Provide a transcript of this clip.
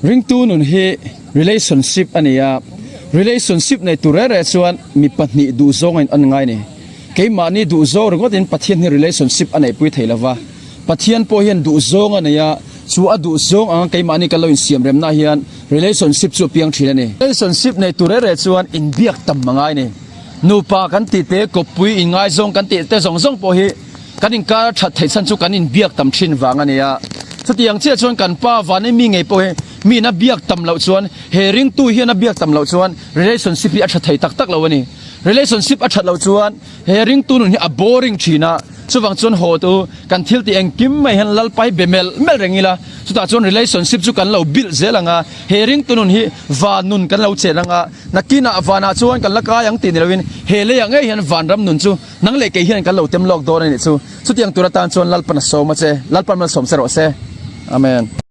Ringtu nun hi relationship a ni a, relationship nei tur reh reh chuan mi pahnih duhzawng a in an ngai a ni. Keimahni duhzawng ringawtin Pathian hi relationship a neihpui thei lova, Pathian pawh hian duhzawng a nei a, chu a duhzawng anga keimahni kan lo insiamremna hian relationship chu a piang thin a ni. Relationship nei tur reh reh chuan inbiak tam a ngai a ni. Nupa kan tih te, kawppui inngaizawng kan tih te zawng zawng pawh hi kan inkar a that theih chhan chu kan inbiak tam thin vang a ni a. Chutiang chiah chuan kan pa vana mi ngei pawh hi miin a biak tam loh chuan, he ringtu hian a biak tam loh chuan relationship hi a tha thei tak tak lo a ni. Relationship a that loh chuan he ringtu nun hi a boring thin a, chuvang chuan haw tu kan thil tih engkim mai hian Lalpa hi be melh melh reng ila, chutah chuan relationship chu kan lo build zel ang a, he ringtu nun hi van nun kan lo chen ang a, nakinah vanah chuan kan la kai ang tih ni loin he leiah ngei hian vanram nun chu Nang leh kei hian kan lo tem lawk dawn a nih chu. Chutiang tur atan chuan Lalpan a sawm a che. Lalpan malsawm se rawh se. Amen.